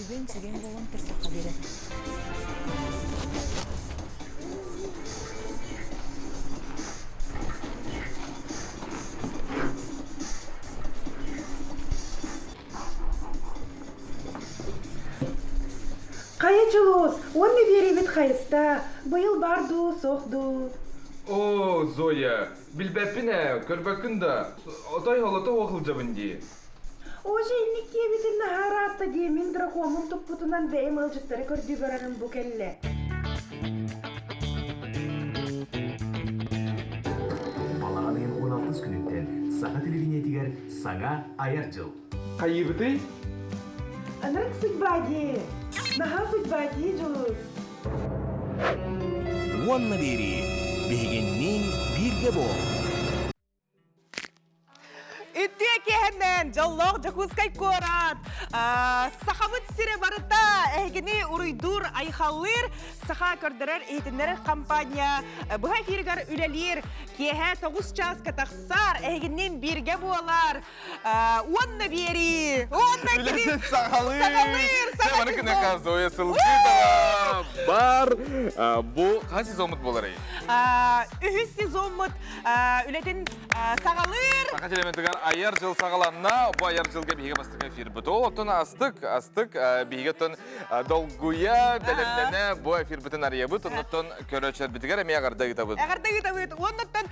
Түгэн-түгэн буолан көрсөххө диэри. Хайа Дьулус, уонна биэриибит хайыста? Быйыл баар дуу, суох дуу? Оо, Зоя, билбэппин ээ, көрбөккүн да, отой холото суох сылдьабын дии. Уже инник диэбитин наһаа ыраатта дии, мин дракоммун туппутунан бэйэм ыалдьыттары көрдүү барарым бу кэллэ. Балаҕан ыйын 16 күнүттэн саха телевидениетигэр саҥа айар дьыл. Хайыыбытый? Ынырык судьба дии. Наһаа судьба дии, Дьулус. Уонна биэрии биһигинниин бииргэ буол. Үтүө киэһэннэн дьоллоох Дьокуускай куорат Сахабыт сирэ барыта эһигини уруйдуур, айхаллыыр саха көрдөрөр иһитиннэрэр компания быһа эфиригэр үлэлиир киэһэ 9 чааска тахсар эһигинниин бииргэ буолар уонна биэрии уонна Үлэтин саҕалыыр. Саҕалыыр, саҥа Маны сезон. кынакка Зоя Сылгытова бар. Бу хас сезоммут буоларый? Үһүс сезоммут үлэтин саҕалыыр. Саха телеметигэр айар дьыл саҕаланна. Бу айар дьылга биһиги бастакы эфирбит. Ол оттон астык, астык биһиги оттон долгуйа, бэлэмнэнэ бу эфирбитин арыйабыт. Оннуттан көрөөччүлэрбитигэр эмиэ эҕэрдэ ыытабыт. Эҕэрдэ ыытабыт. Уоннуттан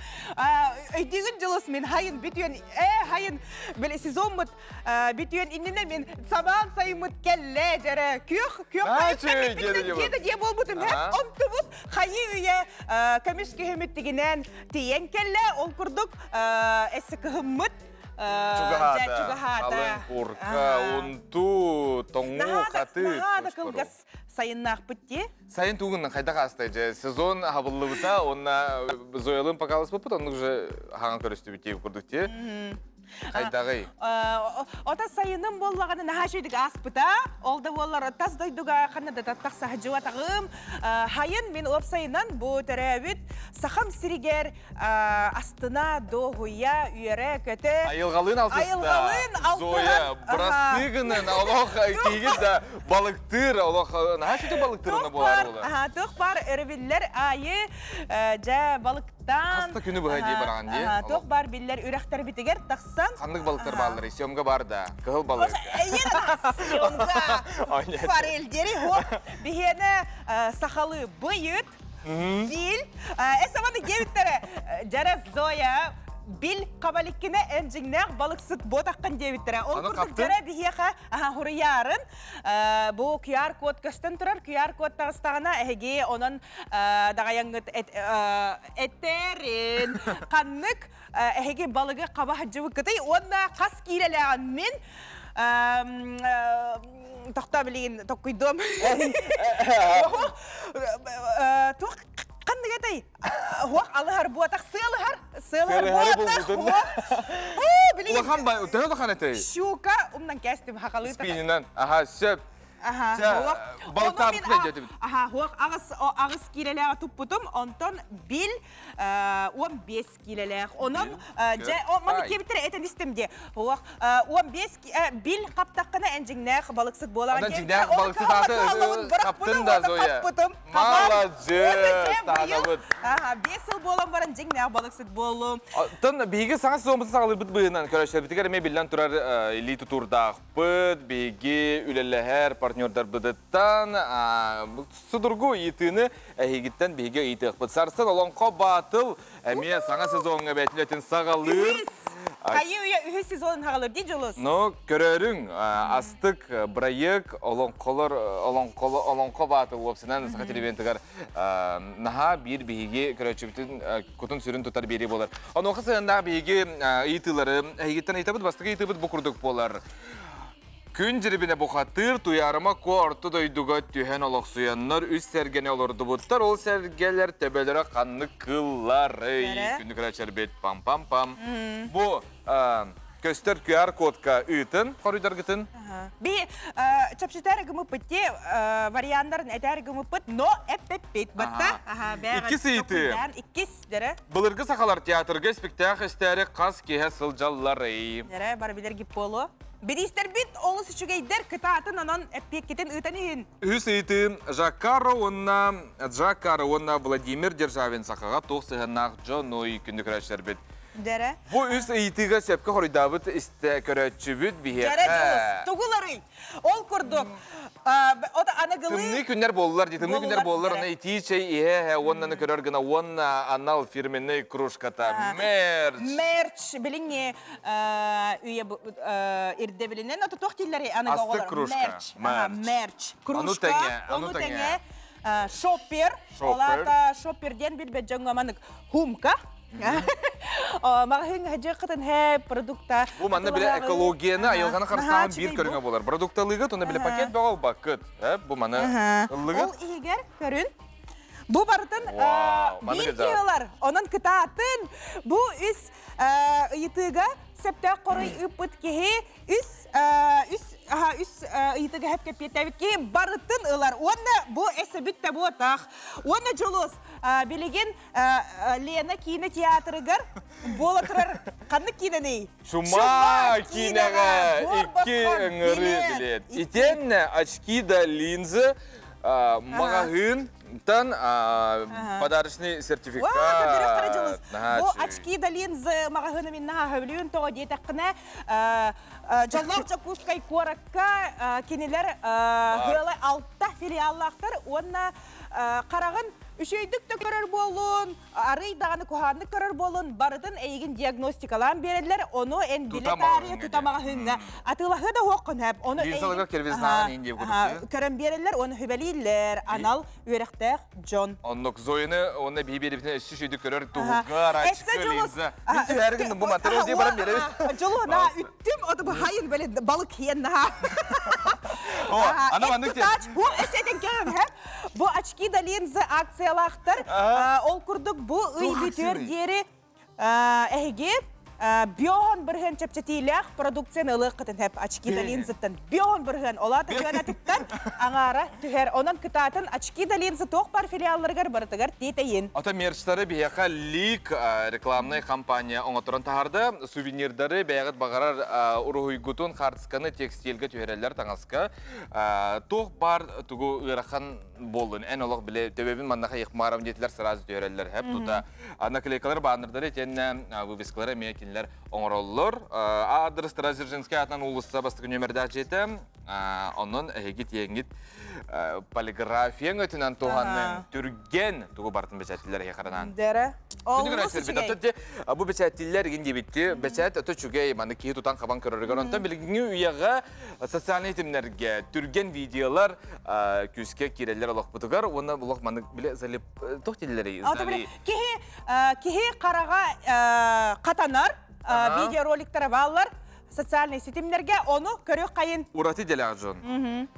өйдүүгүн дьылыс мин хайын бүтүөн ээ хайын били сезоммут бүтүөн иннинэ мин самаан сайыммыт кэллэ дьэрэ күөх күөх хайын диэ буолбутум онтубут хайыы үйэ көмүс күһүмүт тигинэн тиийэн кэллэ ол курдук эссе кыһыммыт чугаһаата чугаһаата алын курка унтуу тоҥуу хатыы наһаа да кылгас сайыннаахпыт дии Сайын тугунан хайдах ааста дьэ сезон хабыллыбыта уонна Зоялыын покаласпыппыт оннук уже хаҥан көрүстүбүт диэбит курдук дии. Хайдаҕый? Ота сайыным буоллаҕына наһаа үчүгдүк ааспыта. Ол да буоллар тас дойдуга ханна да тахса сылдьыбатаҕым. Хайын мин уопсайынан бу төрөөбүт Сахам сиригэр астына, дуоһуйа, үөрэ-көтө. Айылҕалыын алтыста. Айылҕалыын алтыһан. Зоя, бырастыы гынан, олох киһигит да балыктыыр, олох наһаа сүтүк балыктыыр онно буолар буолар. Аха, туох баар өрөбүллэр аайы дьэ балыктаан. Хаста күнү быһа дии бараҕын дии. Туох баар биллэр үрэхтэрбитигэр тахсан. Ханнык балыктар баалларый? Съемга бар да, кыһыл балык. Съемга. Форель диэри, биһиэнэ сахалыы быйыт, Бил, эсаманы диэбиттэрэ, дьара Зоя, бил хабаликкина эн дьиҥнээх балыксыт буотаххын диэбиттэрэ. Ол курдук дьара биһиэхэ хуруйаарын бу QR-код көстөн турар, QR-код таҕыстаҕына эһиги онон даҕайаҥҥыт этэрин ханнык эһиги балыгы хаба сылдьыбыккытый уонна хас киилэлээҕин мин тохтоо билигин токкуйдуом туох ханнык этэй хуох алыһар буотах сыалыһар сыалыһар буотах хуох билигин улахан бай төһө улахан этэй щука умнан кээстим хахалыы спининан аха сөп Аха, хуох аҕыс аҕыс киилэлээҕи туппутум, онтон бил 15 киилэлээх. Онон дьэ маны киэбиттэрэ этэн истим дии. Уох 15 бил хаптаххына эн дьиҥнээх балыксыт буолаҕын. Онон дьиҥнээх балыксыт ааты хаптын да Зоя. Маладьыас, таһанабыт. Аха, 5 сыл буолан баран дьиҥнээх балыксыт буоллум. Оттон биһиги саҥа сезоммутун саҕалыырбыт быһыынан көрөөччүлэрбитигэр эмиэ биллэн турар илии тутуурдаахпыт, биһиги үлэлэһэр партнердарбытыттан судургу ыйытыыны эһигиттэн биһиги ыйытыахпыт. Сарсын Олоҥхо Баатыл эмиэ саҥа сезоҥҥа бэйэтин саҕалыыр. Хайыы үйэ үһүс сезонун хаҕалыр дии Дьулус? Ну, көрөрүҥ, астык бырайыак олоҥхолор олоҥхо Баатыл уопсайынан саха телевидениетыгар наһаа биир биһиги көрөөччүбүтүн кутун-сүрүн тутар биэрии буолар. Онуоха сыһыаннаах биһиги ыйытыылары эһигиттэн ыйытабыт. Бастакы ыйытыыбыт бу курдук буолар. Күн дьирибинэ бухатыыр Туйаарыма Куо орто дойдуга түһэн олохсуйаннар үс сэргэни олордубуттар. Ол сэргэлэр төбөлөрө ханнык кыылларый? Күндү көрөөччүлэрбит пам-пам-пам. Бу көстөр QR-кодка ыытын хоруйдаргытын. Би чопчутар гымыппыт те варианнарын этэр гымыппыт, но эппеппит. Батта? Иккис ыйытыы. Иккис дэрэ. Былыргы сахалар театрга испиктээк истээри хас киһи сылдьалларый? Дэрэ, бар билер гипполу. Бириистэрбит олус үчүгэйдэр, кытаатын онон эппиэккитин ыытан иһин. Үһүс ыйытыы Жаккаро уонна Жаккаро уонна Владимир Державин сахаҕа туох сыһыаннаах дьонуй күндү көрөөччүлэрбит. Дэрэ. Бу үс ыйытыыга сөпкө хоруйдаабыт истэ көрөөччүбүт биһиэхэ. Дьэрэ дьулус, тугуларый? Ол курдук, ото аныгылыы... Тымныы күннэр буоллар, дии, тымныы күннэр буоллар, аны итии чэй иһэ-иһэ уоннаны көрөр гына уонна анал фирменный кружката мерч. Мерч билиҥҥи үйэ ирдэбилинэн ото туох дииллэрий аныгы оҕолор? кружка. Мерч. Мерч. Кружка. Ону тэҥэ шоппер. Ол аата шоппер диэн билбэт дьоҥҥо манык хумка. Маҕаһыыҥҥа дьыаккытын һэ продукта. Бу манна биле экологияны айылҕаны харыстааһын биир көрүҥэ буолар. Продукталыыгыт уонна биле пакет бөҕө ылбаккыт. Бу маны ыллыгыт. Ол иһигэр көрүн. Бу барытын биир киһи ылар. Онон кытаатын. Бу үс ыйытыыга сөптөөх хоруй ыыппыт киһи үс үс үс ыйытыыга хэп кэппиэтээбит киһи барытын ылар. Уонна бу эсэбит да буотах. Уонна Дьулус билигин Лена киинэ театрыгар буола турар ханнык киинэний? Чума киинэҕэ икки ыҥырыы билет. Итиэннэ очки да линзы маҕаһыынтан подарочный сертификат. Бу очки да линзы маҕаһыыны мин наһаа сөбүлүүн тоҕо диэтэххинэ Дьоллоох Дьокуускай куоракка кинилэр ыала алта филиаллаахтар уонна хараҕын үчүгэйдик да көрөр буоллун, арый даҕаны куһааннык көрөр буоллун, барытын эйигин диагностикалаан биэрэллэр, ону эн билэ таарыйа тута маҕаһыыҥҥа атыылаһыы да уоххун сөп. Ону көрөн биэрэллэр, уонна сүбэлииллэр анал үөрэхтээх дьон. Оннук Зояны уонна биһи биэрибитин өссө үчүгэйдик көрөр туһугар ачыкы линза. Мин түһээргин бу матыры дии баран биэрэбит. Дьолу на үттүм, ото бу хайын били балык хиэн наһаа. О, ана маннык Бу эсэтин кэм, Бу очки да линзы акциялаахтар. Ол курдук бу ый бүтүөр диэри эһиги биоһон бырыһыан чэпчэтиилээх продукцияны ылыаххытын хэп очки да линзыттан биоһон бырыһыан олаата кыанатыттан аҥаара түһэр. Онон кытаатын очки да линзы туох бар филиалларыгар барытыгар тиэтэйин. Ото мерчтары биһиэхэ Лик рекламнай компания оҥоторон таһаарда. Сувенирдары бэйэҕит баҕарар уруһуйгутун, хаартысканы текстильгэ түһэрэллэр таҥаска. Туох баар тугу ыарахан буоллун, эн олох биле төбөбүн маннаха ыйыкмаарам диэтилэр сразу түһэрэллэр хэп тута. Наклейкалар, баннердары итиэннэ вывескалары эмиэ кинилэр оҥороллор. Адрестара Дзержинскэй аатынан уулусса бастакы нүөмэрдээх дьиэтэ. Онон эһиги тиэҥҥит полиграфияҥ өтүнэн туһанныҥ, түргэн тугу барытын бэчээттилэр эһи харанаан. Дэрэ. Олус үчүгэй. Бу бэчээттиллэр игин диэбитти, бэчээт өтө үчүгэй, маны киһи тутан хабан көрөрүгэр. Онтон билиҥҥи үйэҕэ социальнай ситимнэргэ түргэн видеолар күүскэ киирэллэр олохпутугар уонна олох маннык биле залип туох дииллэрий зали киһи киһи хараҕа хатанар видеороликтара бааллар социальнай ситимнэргэ ону көрүөх хайын ураты идэлээх дьон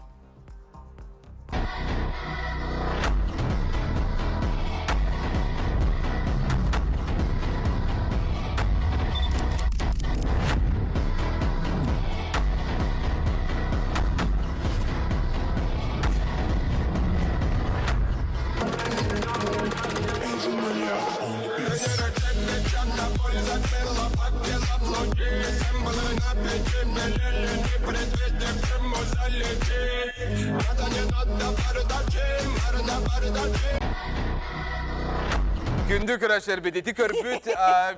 Күндү көрөөччүлэрбит ити көрбүт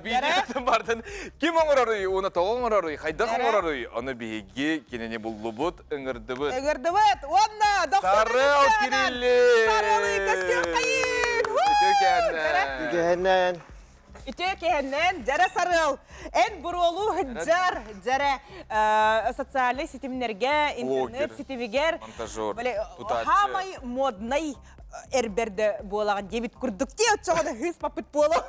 видеотын бартын ким оҥороруй, уна тоҕо оҥороруй, хайдах оҥороруй, ону биһиги кинини буллубут, ыҥырдыбыт. Ыҥырдыбыт уонна Сарыал Кирилли! Сарыалы көстүөххэйин! Үтүө кээннэн! Үгэһинэн Үтүө кээннэн, дьэрэ Сарыал! Эн буруолуу сылдьар, дьэрэ социальнай ситимнэргэ, интернет ситимигэр монтажер, тутааччы. Хаамай моднай эрбэрдэ буолаҕын диэбит курдук дии оччоҕуна хыыс паппыт буолуо.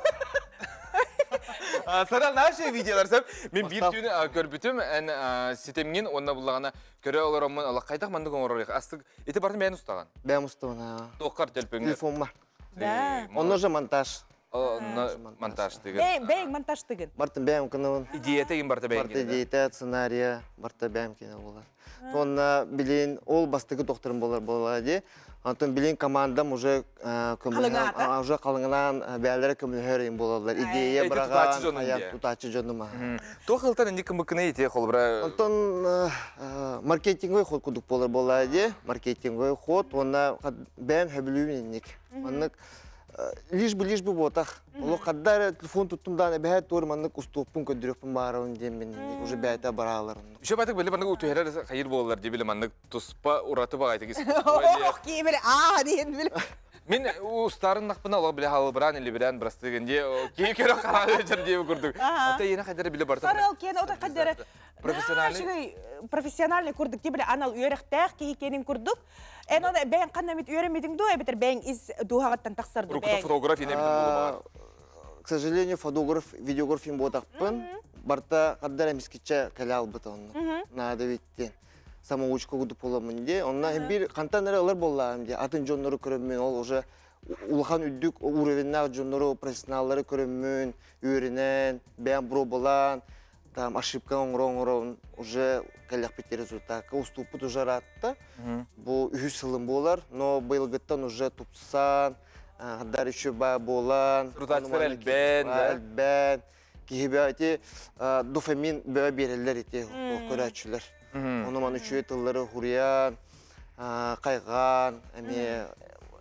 Сарал наши видеолар сөп. Мин биир түүн көрбүтүм, эн ситимҥин уонна буллаҕына көрө олороммун олох хайдах маннык оҥорор астык ити барын бэйэн устаҕын. Бэйэм устабын. Туоххар төлпөҥҥө. Телефоммар. Да. Онно же монтаж. Онно монтажтыгын. Бэйэҥ монтажтыгын. Бартын бэйэм кынабын. Идеята им барта бэйэҥ Барта идеята, сценария, барта бэйэм кине болар. Онна билин ол бастакы докторым болар буолла ди. Антон билин командам уже Халыҥаата? уже халыҥанаан бээлэрэ көмөлөһөр им болалар. Идея Эти тутааччы быраган, дьонун аяк дии. тутааччы дьонум. Туох ылтан инник кымыккына ити холобура Онтон маркетинговый ход кудук болар буолла ди. Маркетинговый ход, уонна бэйэм хөбүлүүбүн инник. Маннык лишь бы лишь бы буотах. Олох хадда эрэ телефон туттум даан эбэһээт туор маннык устуоппун көрдөрүөхпүн баарабын диэммин уже бэйэтэ бараалар оннук. Еще батык били маннык утуһэрэр хайыр буолалар дии били маннык туспа ураты баҕайтык искусство дии. Ох, киимир аа диэн били. Мин устарын нахпына олох били халыбыраан илибирээн бырастыгын дии киһи көрө хараҕы дьар дии курдук. Ата иена хайдара били барта. Сарыл киэн ота хайдара Профессиональный. Профессиональный курдук дии били анал үөрэхтээх киһи киэнин курдук. Эн оны бэйэҥ ханна эмит үөрэммитиҥ дуо эбэтэр бэйэҥ ис дууһаҕыттан тахсар дуо Уруккута фотограф ине битин буолуо К сожалению, фотограф, видеограф им буотахпын. Барта хаддар эмискиччэ кэлэ албыта онно. Наада биттин. Самоучка кудуп буоламмын дии. Онно бир хантан эрэ ылар буоллаҕым дии. Атын дьоннору көрөммүн, ол уже улахан үрдүк уровеннаах дьоннору, профессионаллары көрөммүн, үөрэнэн, бэйэм пробалаан, там ошибка оҥоро-оҥоро уже кэллэхпит результакка устууппут уже ыраатта. Бу үһүс сылым буолар, но быйылгыттан уже тупсан, хаддар еще ба буолан, Рутацтар элбээн, да? элбээн, киһи бөө ити дофамин бөө биэрэллэр ити көрөөччүлэр. Ону маны үчүгэй тыллары хуруйан, хайҕаан, эмиэ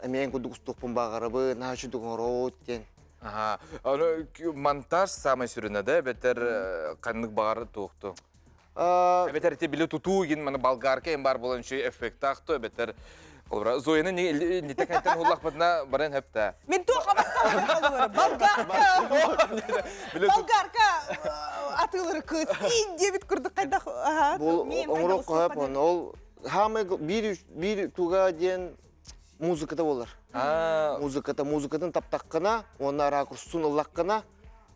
эмиэ курдук устуохпун баҕарабын, наһаа үчүгэй оҥороот диэн. Аха. Аны монтаж самай сүрүнэ да, эбэтэр ханнык баҕар туохту. Эбэтэр ити били тутуу гин маны болгарка им бар болан үчүгэй эффектаах то эбэтэр холобура Зояны не кайтан хуллахпытына баран хөптө. Мин туох абассалар болгарка болгарка атыылары кыыс диэбит курдук хайдах Бу оҥоруох хоһоп ол хаамай биир биир туга диэн музыката болар. Музыката музыкатын таптаххына уонна ракурсун ыллаххына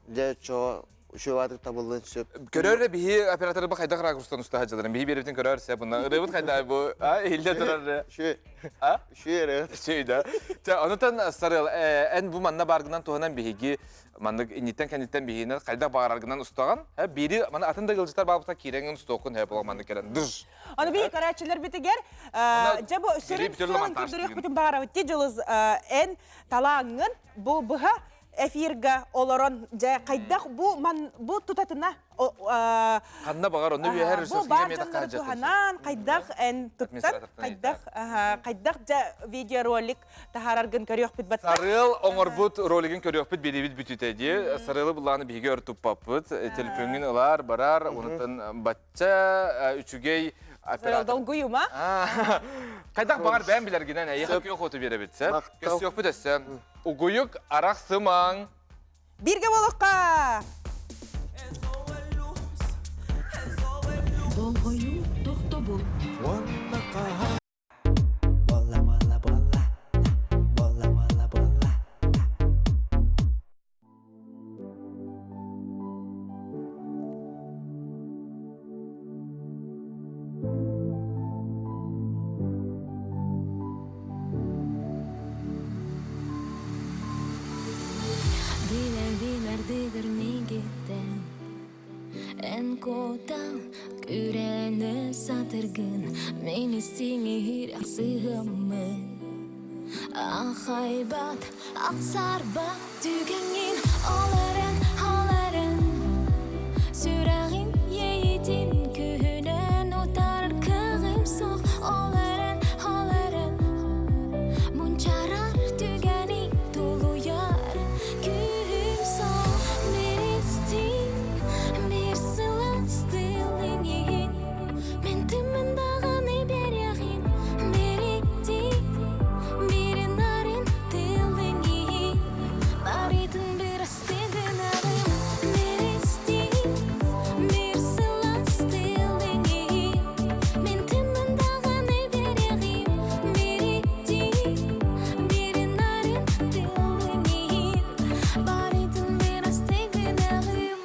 дьэ чо үчүгэй табыллын сөп. Көрөр биһи операторы бу хайдах ракурстан устаха дьыларын биһи биэрбитин көрөр сеп уна ырыбыт хайда бу а иһиллэ турар Үчүгэй. А? Үчүгэй эрэ. Үчүгэй да. Чэ онутан Сарыал эн бу манна бааргынан туһанан биһиги маннык инниттэн кэнниттэн биһигинэн хайдах баараргынан устаҕан биири маны атын да ыалдьыттар баабыта киирэҥин устуоххун һэ була маннык кэлэн дыж Аны биһи көрөөччүлэрбитигэр дьэ бу сүрүн сыалын көрдөрүөхпүтүн баҕарабыт ти дьылыз эн талааҥҥын бу быһа эфирга олорон дьэ хайдах бу ман бу тутатына ханна баҕар онно үөһэр бу баар дьоннору туһанан хайдах эн туттан хайдах хайдах дьэ видеоролик таһаараргын көрүөхпүт батта Сарыал оҥорбут ролигин көрүөхпүт бириибит бүтүтэ дии. Сарыалы буллааны биһиги өр туппаппыт. Телефоҥҥун ылаар, барар, онтон бачча үчүгэй оператор. Долгуйума. Хайдах баҕар бэйэм билэргинэн эйиэхэ күөх оту биэрэбит сөп. Көссүөхпүт өссө. Угуйук арах сымаҥ. Бирге болохка! Болҕойуу тохтобул. Бола, бола, бола, бола, бола, бола. Билэр-билэр мигиттэн Эн куотан күрэни сатыргын Мин истиҥ-иһирэх сыһыаммын Аахайбат, ахсарбат түгэҥҥин Ол эрэн, ол эрэн Сүрэҕим иэйиитин күүһүнэн утарар кыаҕым суох Ол эрэн, ол эрэн Мунчаарар түгэни тулуйар күүһүм суох Биир истиҥ, биир сылаас тылыҥ иһин Мин тыммын даҕаны биэриэҕим Биир иттик, биир нарын тылыҥ иһин Барытын бырастыы гынаҕым Биир истиҥ, биир сылаас тылыҥ иһин Мин тыммын даҕаны биэриэҕим Биир иттик, биир нарын тылыҥ иһин Барытын бырастыы гынаҕым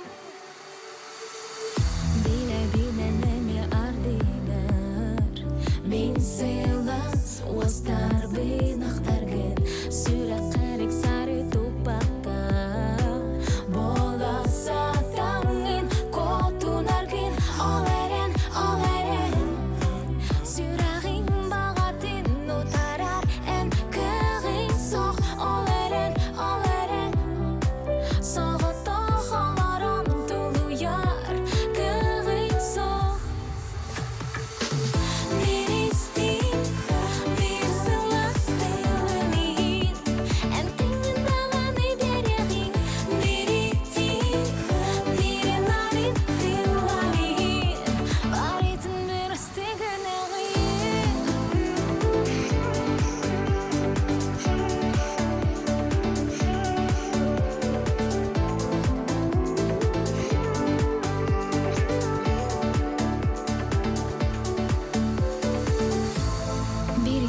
Билэбинэн эмиэ ардыгар Мин сылаас уостарбын ахтаргын Сүрэххэр ыксары туппакка.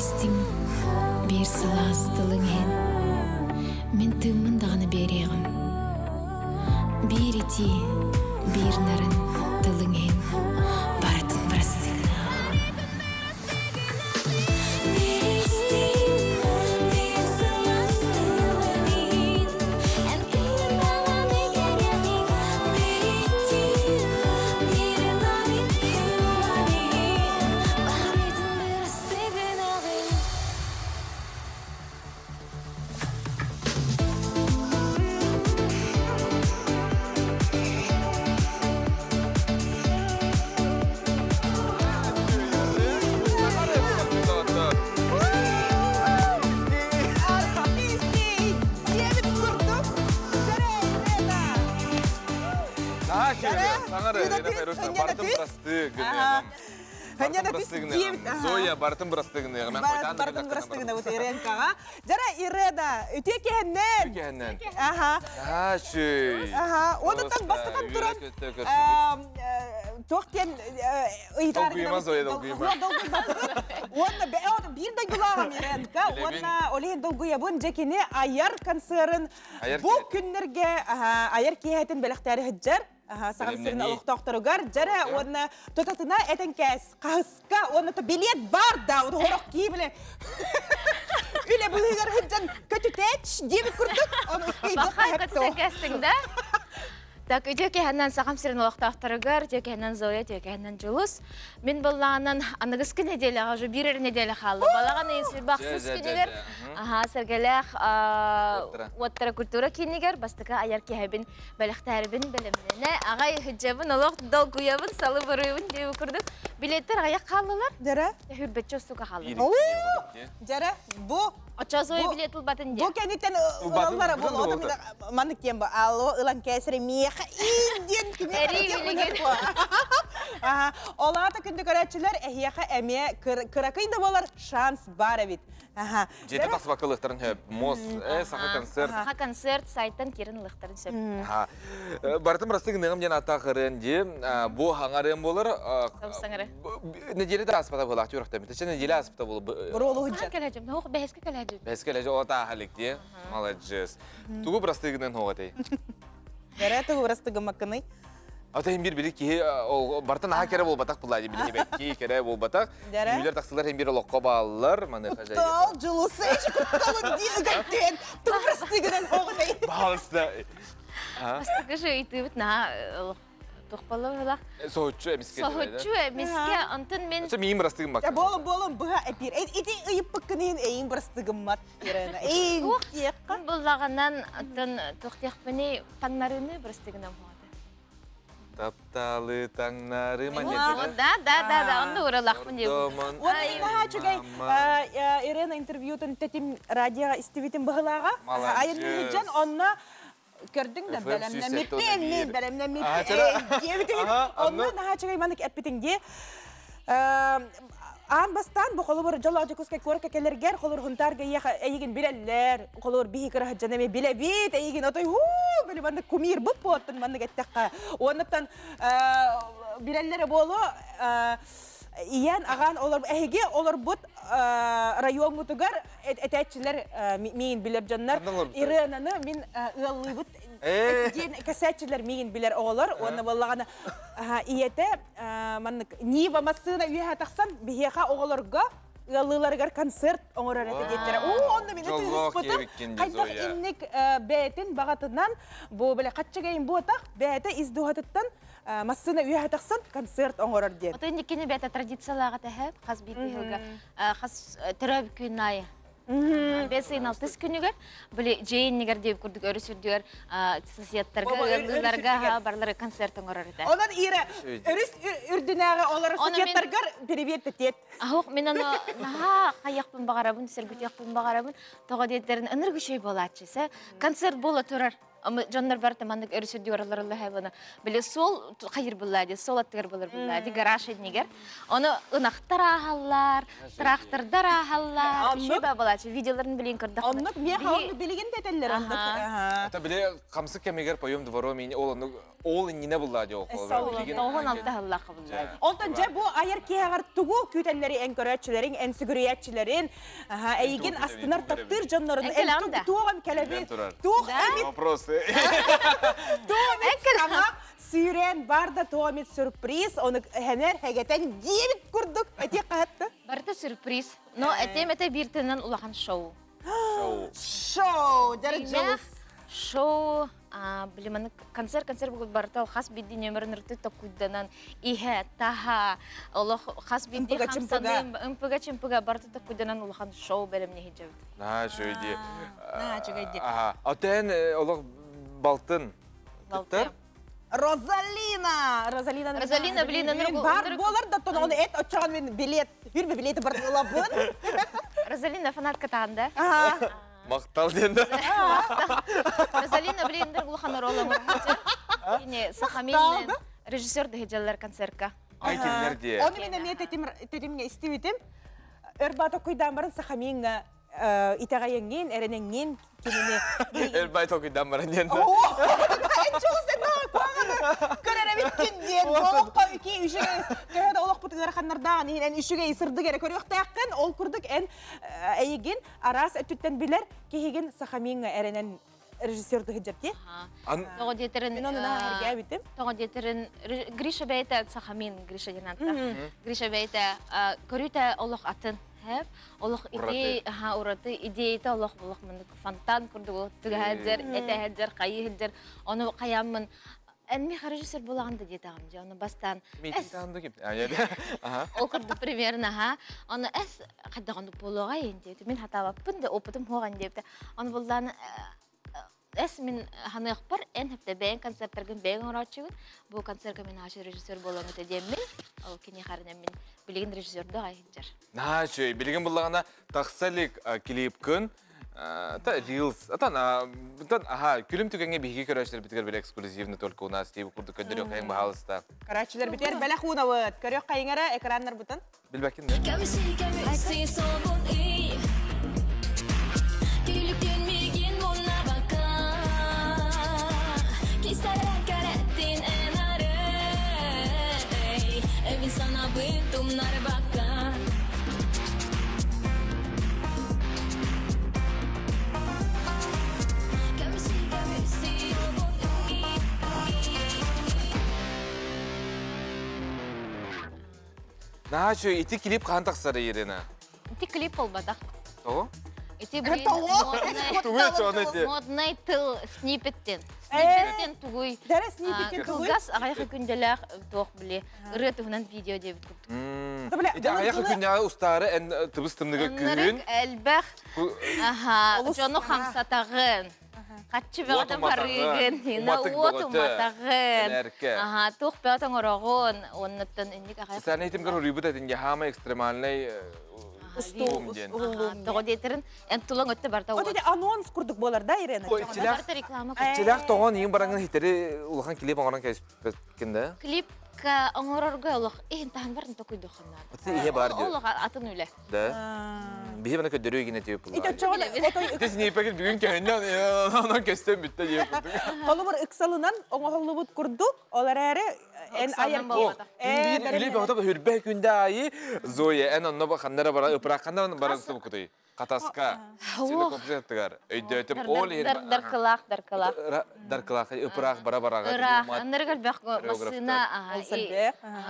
истиҥ, биир сылаас тылыҥ иһин мин тыыммын даҕаны биэриэҕим. Биир итии, биир нарын тылыҥ иһин барытын бырастыы гыныаҕым. Наһаа киһи саҥара бардым бырастыы гыныаҕым. Зоя бартын бырастыы гыныаҕым. Бартын бырастыы гынабыт Иренкаҕа. Дьара Ирена, үтүө киһиннэн. Үтүө киһиннэн. Аха. Аха, Аха. Онуттан бастатан туран туох диэн ыйытаар Долгуйма, Зоя, долгуйма. Уонна биир дойдулааҕым Иренка уонна ол иһин долгуйабын дьэ кини айар концерын бу күннэргэ айар киэһэтин бэлэхтээри сылдьар. Саха сирин олохтоохторугар дьэрэ уонна тутатына этэн кээс хаһыска уонна то билет бар да хорох кии биле үлэ быыһыгар сылдьан көтүтээч диэбит курдук ону Бахай көтүтэн кээстиҥ да Так, үтүө киһинэн Сахам сирин олохтоохторугар, үтүө киһинэн Зоя, үтүө киһинэн Дьулус. Мин быллаанан аныгыскы нэдиэлэҕэ уже биир эрэ нэдиэлэ хаалла. Балаҕан ыйын сүүрбэ күнүгэр аһаа сэргэлээх уоттара культура киинигэр бастакы айар киһэбин бэлэхтээрбин бэлэмнэнэ аҕай ыһыдьабын олох долгуйабын салыбырыыбын диэбит курдук билеттер аҕыйах хааллылар Дьэрэ. Хүрбэччэ устука хааллылар. Дьэрэ, бу Оччо билет ылбатын диye. Бу кэнниттэн ылаллара бу маннык диэн бу алло ылан кээсэри миэхэ иин диэн кими Ол аата күндү көрөөччүлэр эһиэхэ эмиэ кыракый да буолар шанс бар эбит. Дьиэтэ тахсыбакка ылыахтарын сөп. Мос, саха концерт. Саха концерт сайттан киирэн ылыахтарын сөп. Барытын бырастыы гыныаҕым диэн ааттаах ырыан дии. Бу хаҥарыам буолар. Саҥары. Неделя да ааспата буолаах түөрөхтөммүт. Чэ неделя ааспыта буолу. Буруолу худжа. Кэлэжим. Хух бэһэскэ кэлэжим. Бэһэскэ кэлэжим. О тааха дии. Маладьыс. Тугу бырастыы гынан хоҕатай? Бэрэ тугу бырастыы гыммаккыный? Ата им бир били киһи бартан аха кэрэ буолбатах булаа били бэкки кэрэ буолбатах. Үйлер тахсылар hem бир олоххо бааллар маныха жайы. Куттал дьулуса ич кутталын дии ыгаттен тугу бырастыы гынан хоҕатай? Баалыста. Бастакы же ыйтыыбыт наһаа тухпалла Соһуччу эмиске. Соһуччу эмиске онтон мен Чэ миин бырастыгым бак. Болум болум быһа эпир. Ити ыйыппыккын иһин эйин бырастыгыммат Ирена. Эйин тиэххэ. Буллаганан оттон тухтиахпыны таҥнарыыны бырастыгынан хуата. Тапталы таҥнары Да, да, да, да, онно уралахпын диye. Уонна наһаа үчүгэй Ирена интервьютун тэтим радиоға истибитин быһылааҕа. Айанныһыдьан онно көрдүҥ да бэлэмнэммиппин мин бэлэмнэммиппин диэбитин онно наһаа үчүгэй маннык эппитиҥ дии аан бастаан бу холобур дьоллоох Дьокуускай куоракка кэлэргэр холобур Хунтаарга эйигин билэллэр холобур биһи кыраһыдьан эмиэ билэбит эйигин отой хуу били маннык кумир бут буоттун маннык эттэххэ уоннаттан билэллэрэ буолуо ийэн аҕаан олор эһиги олорбут райоҥҥутугар этээччилэр миигин билэр дьоннор Иренаны мин ыаллыыбыт диэн кэсээччилэр миигин билэр оҕолор уонна буоллаҕына ийэтэ маннык Нива массыына үөһэ тахсан биһиэхэ оҕолорго ыаллыыларыгар концерт оҥорор этэ диэттэрэ. Уу, онно мин ытыыспытым. Хайдах инник бэйэтин баҕатынан бу бile хаччыгайын буотах бэйэтэ ис дууһатыттан массыына үөһэ тахсан концерт оҥорор диэн. Ото инникини бэйэтэ традициялааҕа тэһэ хас биирдии сылга хас төрөөбүт күн аайы Бэс ыйын алтыс күнүгэр били дьиэ иннигэр диэбит курдук өрүс үрдүгэр соседтарга, ыаллыыларга барлары концерт оҥорор этэ. Онон Ира өрүс үрдүнээҕи олорор соседтаргар привет тет. Ахук мен аны наһаа хайыахпын баҕарабын, сэргүтүөхпүн баҕарабын. Тоҕо диэтэрин ынырык үчүгэй буолааччы. Концерт буола турар. Дьоннор барыта маннык өрүс үрдүгэр олороллор хайбана. Били суол хайыр булла ди, суол аттыгар булар булла ди, гараж иннигэр. Оны ынахтар ааһаллар, трактордар ааһаллар. Оннук. Үчүгэй бабалаачы видеоларын билин көрдөх. Оннук миэхэ оннук билигин да этэллэр оннук. Это били хамсык кэмигэр поем двором ол оннук ол иннинэ булла ди ол. Тоҕун алтаһыллаах булла. Онтон дьэ бу айар киһэҕэр тугу күүтэллэри эн көрөөччүлэриҥ, эн сүгүрүйээччилэрин, эйигин астынар таптыыр дьоннорун эн туох эм кэлэбит, туох эмит Вопросы. Туох эмит саҥа сүүрэн бар да туох эмит сюрприз, ону хэнэр хэгэтэн диэбит курдук этиэх хаһатты. Барыта сюрприз. Но этем это биир тылынан улахан шоу. Шоу. Шоу, дьэ Шоу, били маннык концерт концерт бугут барыта хас биирдии нөмөрүн ырытыы токуйданан иһэ, таһа, олох хас биирдии хамсаным, ымпыга чымпыга барыта токуйданан улахан шоу бэлэмнэһи дьэбит. Наһаа үчүгэй дии. Наһаа үчүгэй дии. Аха. Отен олох балтын. Балтын. Розалина! Розалина, Розалина, блин, бар буолар да тон оны эт оччоҕон мин билет, хүрбэ билети бар ылабын. Розалина фанатка таанда. Мактал диэн да. Розалина, блин, улахан оруолу Кини Сахамин режиссер дыһыдьаллар концертка. Ай кинилэр дии. Оны мен эмиэ тетимҥэ истибитим. Өр баата куйдаан баран Сахамиҥҥа итэҕэйэҥҥин, эрэнэҥҥин кинини Эр токуйдаан баран диэн. Көрөр диэн олоххо ики үчүгэй төһө да олохпут ыараханнардааҕын иһин эн үчүгэй сырдык эрэ көрүөхтээххин ол курдук эн эйигин араас өттүттэн билэр киһигин Сахамиҥҥа эрэнэн режиссер дыһыдьар дии. Тоҕо диэтэрин Мен оны наһаа Тоҕо диэтэрин Гриша бэйэтэ Сахамин Гриша диэн ааттаах. Гриша бэйэтэ көрүүтэ олох атын хэп олох идея аха ураты идеята олох олох маннык фонтан курдук түгэһэддэр этэһэддэр хайыһыддэр ону хайааммын эн миэхэ режиссер буолаҕын да диэтэҕим дьэ ону бастаан эс ол курдук примерно аха ону эс хайдах оннук буолуоҕай диэбитэ мин хатаабаппын да опытым суоҕун диэбитэ ону буллаан эс мин ханыахпар эн хэптэ бэйэҥ концерттаргын бэйэҥ оҥорооччугун бу концертка мин аачы режиссер буолуом этэ диэммин ол киниэхэ мин билигин режиссердоох айыһыджар Наһаа үчүгэй. Билигин буллаҕына тахса илик клипкын та рилс атан атан аха күлүм түгэҥҥэ биһиги көрөөччүлэрбитигэр били эксклюзивно только у нас диэбит курдук көрдөрүөх хайыҥ баһаалыста. Көрөөччүлэрбитигэр бэлэх уунабыт. Көрүөх хайыҥара экраннарбытын. Билбэккин да? Наһаа үчүгэй. Ити клип хаһан тахсар Ирина? Ити клип буолбатах. Тоҕо? Ити блин, модный тыл сниппеттен. Сниппеттен тугуй? Дәрә сниппеттен тугуй? Кылгас аҕыйах күндэлээх туох били ырыа туһунан видео диэбит курдук. Ити аҕыйах күннээҕи устаары эн тыбыс тымныга күһүн. Элбэх дьону хамсатаҕын. Хаччы бөҕөтө барыыгын, уот уматаҕын, туох бөҕөтө оҥороҕун, оннуттан инник аҕай. Социальнай тимгэр уруйбут этин хаамай экстремальный устуум диэн. Тоҕо диэтэрин эн тулаҥ өттө барта Вот эти анонс курдук буолар да, Ирена? Барта реклама. Иччилээх тоҕон иин бараҥын хитери улахан клип оҥорон кэспэккин да? Клипка оҥорорго олох иһин таһын барын токуйдуоххун наада. Аты иһэ бар диyor. Олох атын үлэ. Да. Биһи бана көдөрүү гинэ тип Ити оччоҕо Ити снипекин бүгүн көһүннэ онон көстөн бүттэ диye курдук. Холобур ыксалынан оҥоһуллубут курдук, ол эрээри эн айар Биир үлэ бөҕөтө хүрбэ күндэ аайы Зоя эн онно ханнара бара ыпырахханна баран субукутуй. Хатаска. Силикопсыттыгар өйдөөтүм ол иһин Даркылаах, даркылаах. Даркылаах ыпыраах бара бараҕа. Ыраах, аннарыгар бөх массыына,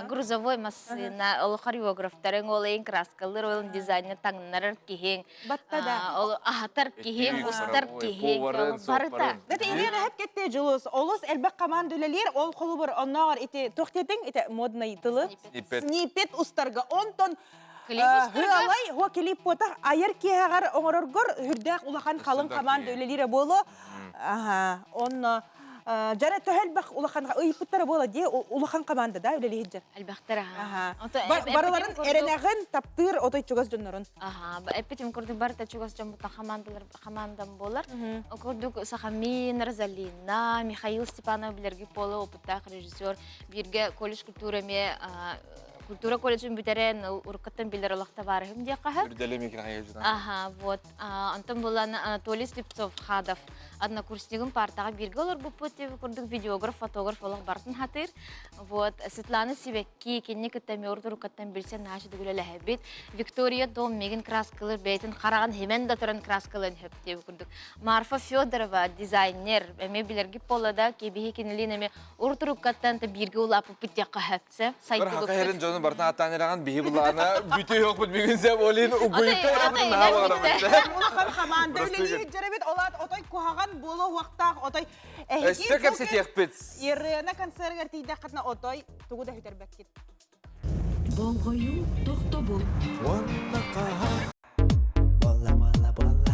грузовой массыына, ол хореографтарыҥ, ол эйин краскалыр, ол дизайнер таҥнарар киһиҥ, ол аһатар киһиҥ, устар киһиҥ, барыта. Дата Ирина хэп кетте Дьулус, олус элбэх команда үлэлиир, ол холубур оннооҕор ити туох диэтиҥ, ити модный тылы снипет устарга, онтон Ыалай хо клип буотах айар киэһэҕэр оҥороргор үрдээх улахан халыҥ команда үлэлиирэ буолуо. Аха, онно. Дьара төһө элбэх улахан ыйыппыттара буола дии улахан команда да үлэлиһиджер. Элбэхтэр аха. Барыларын эрэнэҕин таптыыр отой чугас дьоннорун. Аха, эппитим курдук барыта чугас дьоммуттан командалар командам буолар. Ол курдук Сахамин, Розалина, Михаил Степанов билэрги пола опыттаах режиссер бииргэ колледж культура эмиэ культура колледжын бүтэрэн уруккаттан билэр олох табаарыһым диэххэ сөп. Үрдэлэ микроһайы Аха, вот. Онтон булан Анатолий Слепцов Хадов однокурснигым партаҕа бииргэ олорбуппут курдук видеограф, фотограф олох барытын хатыыр. Вот Светлана Сибэкки кинини кытта эмиэ урут-уруккаттан билсэн наһаа үчүгэй үлэлэһэбит. Виктория Дом мигин краскалыр бэйэтин хараҕын химэн да туран краскалыан сөп диэбит курдук. Марфа Федорова дизайнер эмиэ билэргит буолла да кибиһи кинилиин эмиэ урут-уруккаттан бииргэ улааппыппыт диэххэ сөп. Бір хака херин дьону бартан аттаан эрэҕин биһи булаана бүтүөх бүгүн сеп олин угуйка Улахан хамаанда үлэлиир дьэрэбит олаат отой куһаҕан буолуо уохтаах отой Өссө кэпсэтиэхпит. Ирена концергар тиийдэххитинэ отой тугу да сүтэрбэккит. Болҕойуу тохтобул. Уонна хаһан Бола бола бола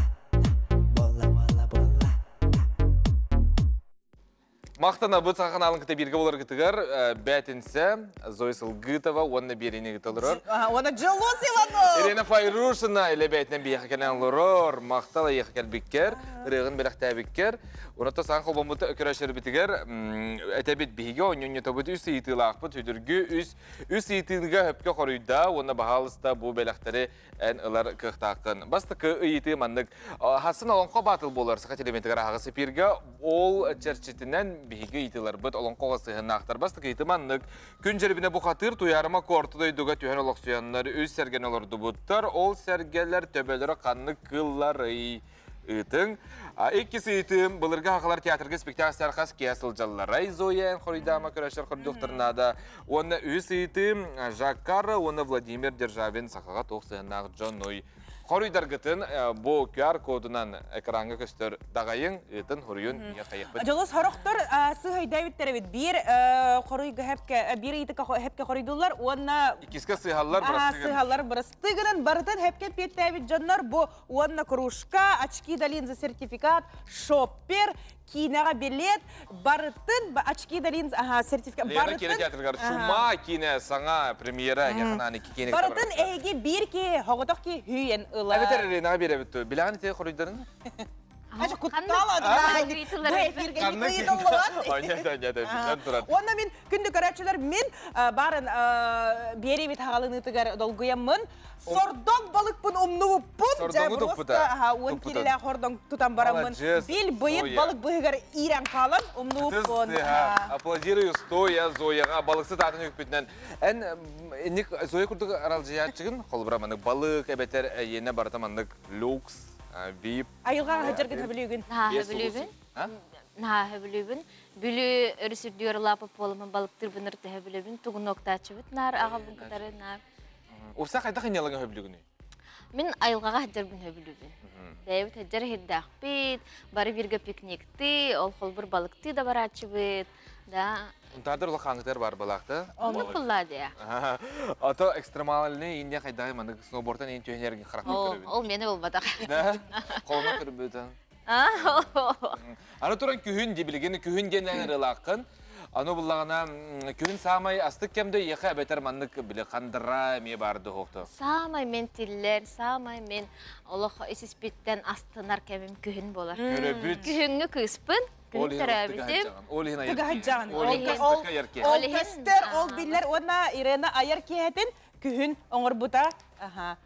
бола бола бола Махтанабыт саха каналын кытта бииргэ буоларгытыгар бээтинсэ Зоя Сылгытова уонна биэриини ыыта олорор. Уонна Дьулус Иванов! Ирина Файрушина илэ бэйэтинэн биһиэхэ кэлэн олорор. Махтал эйиэхэ кэлбиккэр, ырыаҕын бэлэхтээбиккэр. Уонна саҥа холбоммут көрөөччүлэрбитигэр этэбит биһиги оонньонньотобут үс ыйытыылаахпыт сүдүргү үс үс ыйытыыга сөпкө хоруйдаа уонна баһаалыста бу бэлэхтэри эн ылар кыахтааххын. Бастакы ыйытыы маннык. Хасын олоҥхо баатыл буолар саха телевизорыгар аһаҕас эфиргэ ол чэрчитинэн биһиги ыйытыыларбыт олоҥхоҕо сыһыаннаахтар. Бастакы ыйытыы маннык. Күн дьэрибинэ бухатыыр Туйаарыма Корто дойдуга түһэн олохсуйаннар үс сэргэни олордубуттар. Ол сэргэлэр төбөлөрө ханнык кыылларый? Ыытыҥ. Иккис ыйытыым былыргы хахалар театрга спектакльтар хас киһи сылдьалларай Зоя эн хоруйдаама көрөшөр хордуохтарын наада. Уонна үһүс ыйытыым Жаккар уонна Владимир Державин сахаҕа туох сыһыаннаах дьонуй? Хоруйдаргытын бу QR-кодунан экраҥҥа көстөр даҕайыҥ, ыытын, хоруйун ийэ хайыахпыт. Дьолус хорохтор сыһайдаабыттар эбит. Биир хоруйга хэпке, биир ыйытыкка хэпке хоруйдуллар уонна Иккискэ сыһаллар бырастыгын. Сыһаллар бырастыгынан барытын хэпке пиэттээбит дьоннор бу уонна кружка, очки да линза сертификат, шоппер, киинэҕэ билет, барытын очки да линза аха, сертификат Лена барытын киинэ театрыгар Чума киинэ саҥа премьера яханаан икки киинэ Барытын эһиги биир киһи, хоҕотох киһи хүйэн ыла. Эбэтэр Ленаҕа биэрэбит дуо? Билэҕин ити хоруйдарын? Ача куттал бу эфиргэ ыйытыллыбат. Биллэн турар. Уонна мин күндү көрөөччүлэр мин баарын биэриибит хаҕалыныытыгар долгуйаммын Сордоҥ балыкпын умнубуппун. Сордоҥу туппута. Аха, уон киилэлээх хордоҥ тутан бараммын. Бил быйыт балык быһыгар иирэн хаалан умнубуппун. Аплодирую стоя Зояҕа балыксыт аатын үкпүтүнэн. Эн инник Зоя курдук аралдьыйааччыгын холобура маннык балык эбэтэр эйиэнэ барыта маннык люкс, вип. Айылҕаҕа сылдьаргын сөбүлүүгүн. Наһаа сөбүлүүбүн. Наһаа сөбүлүүбүн. Бүлүү өрүс үрдүгэр улааппыт буоламмын балыктыырбын ыртыһа билэбин. Тугунуоктааччыбыт наар аҕабын кытары наар. Урса хайдах инньалаҥа хөбүлүгүнүй? Мин айылҕаҕа сылдьарбын сөбүлүүбүн. Бэйэбит сылдьар иһирдээхпит, бары бииргэ пикниктыы, ол холбур балыктыы да барааччыбыт, да. Унтаардар улахааҥытыгар бар балаахта. Оннук буллаа дии. Ото экстремальный инде хайдаҕай маннык сноубордтан иин түһэн эргин харахпын көрөбүн. Ол мені болбатах. Да? Холоно көрбүтүн. Аны туран күһүн дии билигин күһүн диэн ырылааххын. Аны буллаҕына күһүн саамай астык кэмдэ иэхэ эбэтэр маннык били хандыра эмиэ баар дохуохто. Саамай мен тиллэр, саамай мен олох ис-испиттэн астынар кэмим күһүн буолар. Көрөбүт. Күһүҥҥү кыыспын, Ол күһүн иһин төрөөбүтүм. Ол иһин Тыгаһыдьаҕын. Ол иһин Ол көстөр, ол биллэр уонна Ирена айар киэһэтин күһүн оҥорбута. Аха.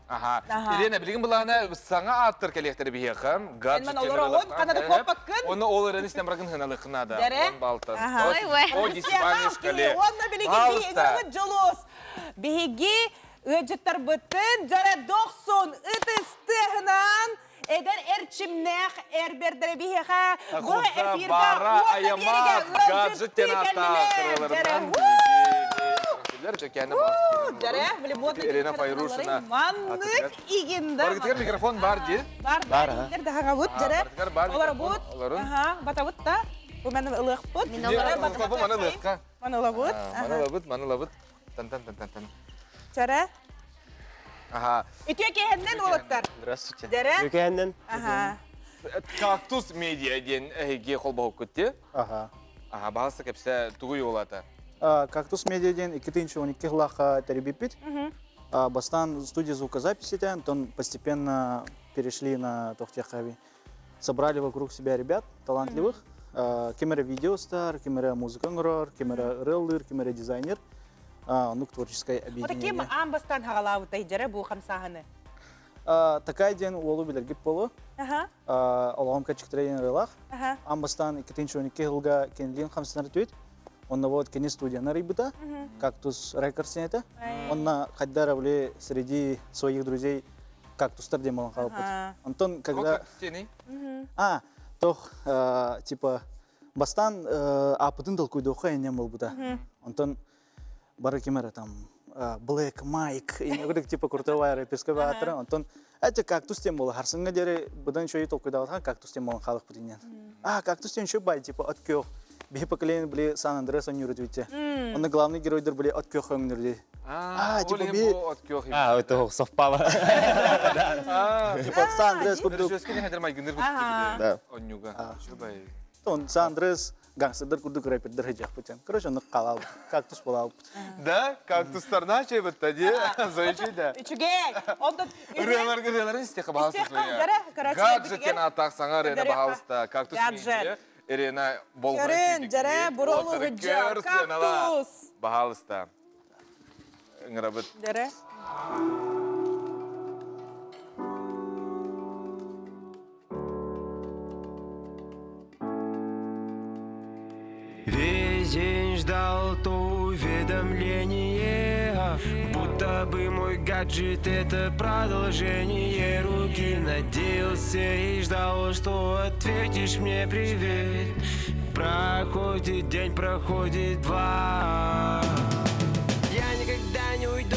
Аха. Ирена, билигин былаана саҥа ааттар кэлиэхтэрэ биһиэхэ. Гаджет олороҕун, ханна да куоппаккын. Оны ол эрэн истэн баргын хыналыххына да. Он балтан. Ой, О, десятибалльной шкале. Уонна билигин биһиги дьолуос. Биһиги ыалдьыттарбытын дьара дохсун ытыс тыаһынан эдэр эрчимнээх эрбэрдэрэ биһиэхэ бу эфиргэ уонна биэригэ гаджет ыалдьыттыы кэллилэр. Ирина Файрушина. Маннык игинда. Баргытыгар микрофон бар дии. Бар, бар. Дахаҕабыт, дьэрэ. Олоробут. Аха, батабыт да. Бу маны ылыахпыт. Бу маны ылыахха. Маны ылабыт. Маны ылабыт, маны ылабыт. Тан тан тан тан тан. Чэрэ. Аха. Үтүө киэһэннэн уолаттар. Здравствуйте. Дьэрэ. Үтүө киэһэннэн. Аха. Кактус медиа диэн эһиги холбоһуккут дии? Аха. Аха, баһаалыста кэпсээ, тугуй уолата? Кактус медиа диэн 2012 сыллаахха тэрийбиппит. Бастаан студия звукозаписи, онтон постепенно перешли на тохтехави. Собрали вокруг себя ребят талантливых. Ким эрэ видеостар, ким эрэ музыка оҥорор, ким эрэ ырыалыыр, ким эрэ дизайнер. Оннук творческое объединение. Ким аан бастаан хаҕалаабытай дьэрэ бу хамсааһыны? Такай диэн уолу билэргит буолуо. Олоҕум качыктара диэн ырыалаах. Аан бастаан 2012 сылга кинилиин хамсанар этибит. Онно вот кини студияны арыйбыта, Кактус Рекордс этэ. Онно хайда были среди своих друзей кактустар диэн буолан хаалбыт. Онтон когда... А, тох, типа, бастаан аапытын толкуйдуохха иннем буолбута. Онтон бары ким эрэ там Black Mike, иногда типа крутого рэперского аатыра, онтон эти кактус тем буола харсыҥҥа диэри быдан үчүгэй толкуйдаабатахан кактус тем буолан хаалыкпыт иннен. А, кактус тем еще бай, типа от күөх. Биһи поколение были Сан Андреас ойнуур этибитте. Онно главный геройдар были от күөх өҥнөр А, типа би от күөх. А, это совпало. Типа Сан Андреас курдук. Да. Оннюга. Он Сан Андреас гангстердар курдук рэпердер хыдьахпытын. Короче, оннук хаалаабыт. Кактус буолаабыт. Да? Кактустарна чайбытта ди. Зоичи да. Үчүгэй. Онтон Ырыаларга ырыаларын истиэхэ баһаалыста Зоя. Гаджет атаах саҥа ырыаны баһаалыста. Кактус Гаджет. Ирина болҕойон Көрүн, дьэрэ, буролу гыдьа, кактус. Баһаалыста. Ыҥырабыт. Дьэрэ. Весь день ждал то уведомление, будто бы мой гаджет это продолжение руки. Надеялся и ждал, что ответишь мне привет. Проходит день, проходит два. Я никогда не уйду,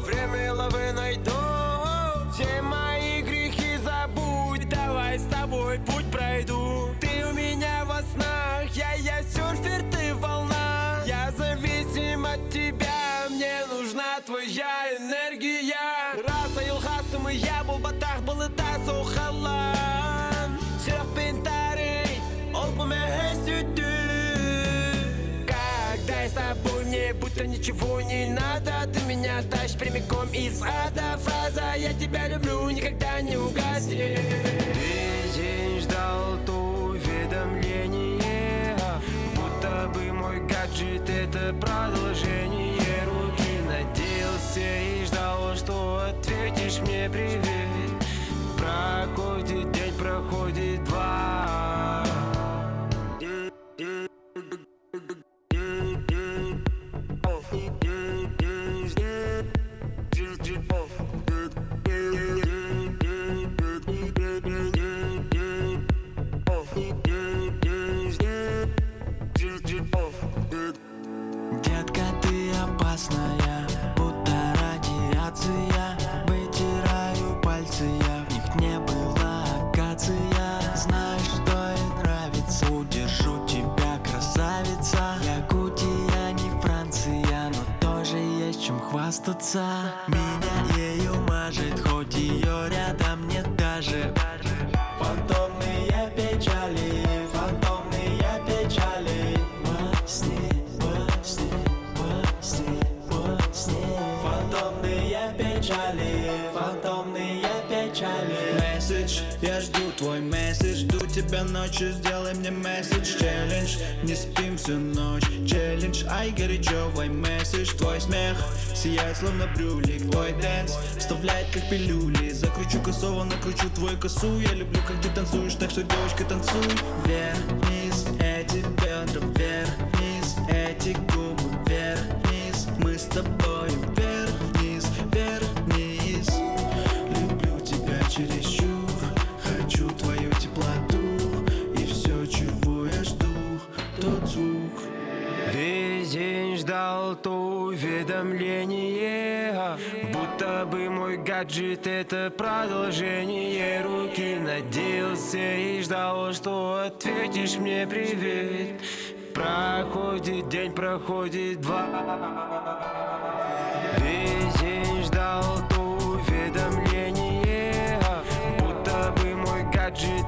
время лавы найду. Все мои грехи забудь, давай с тобой путь пройду. Ты у меня во снах, я серфер, ты волна. Я зависим от тебя, мне нужна твоя энергия. Раса Илхасым и я был батах, был и халан. Когда я с тобой, мне будто ничего не надо. Ты меня тащишь прямиком из ада. Фраза «Я тебя люблю» никогда не угаснет. Весь день ждал то уведомление, будто бы мой гаджет это продолжение руки. Надеялся и ждал, что ответишь мне привет. Проходит день, проходит два. Детка, ты опасная, будто радиация. Вытираю пальцы, я в них не была акация. Знаешь, что ей нравится, удержу тебя, красавица. Якутия не Франция, но тоже есть чем хвастаться. Меня ею мажет, хоть ее рядом нет даже. Фантомные печали, фантомные печали. Во сне, во сне, во сне, во сне. Фантомные печали, фантомные печали. Месседж, я жду твой месседж, жду тебя ночью, сделай мне месседж. Челлендж, не спим всю ночь. Челлендж, ай горячо, твой месседж. Твой смех сияет словно брюлик. Твой dance вставляет как пилюли. Закручу косово, накручу твою косу. Я люблю, как ты танцуешь, так что, девочка, танцуй. Вверх, вниз, эти бедра, вверх, вниз, эти губы, вверх, вниз. Мы с тобой вверх, вниз, вверх, вниз. Люблю тебя чересчур, хочу твою теплоту. И все, чего я жду, тот звук. Весь день ждал то уведомление, будто бы мой гаджет это продолжение руки. Надеялся и ждал, что ответишь мне привет. Проходит день, проходит два. Весь день ждал то уведомление, будто бы мой гаджет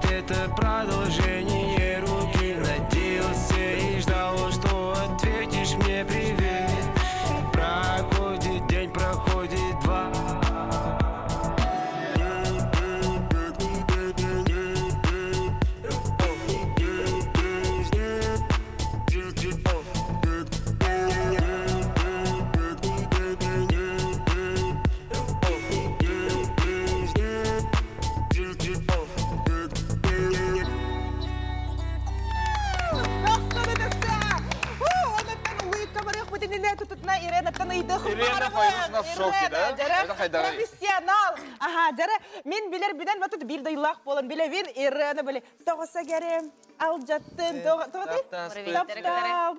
хайдаҕый? Профессионал. Аха, дьара мин билэр билэн батыт биир дайылаах буолан билэбин Ирена били тоҕуса герем алдьаттын тоҕо таптал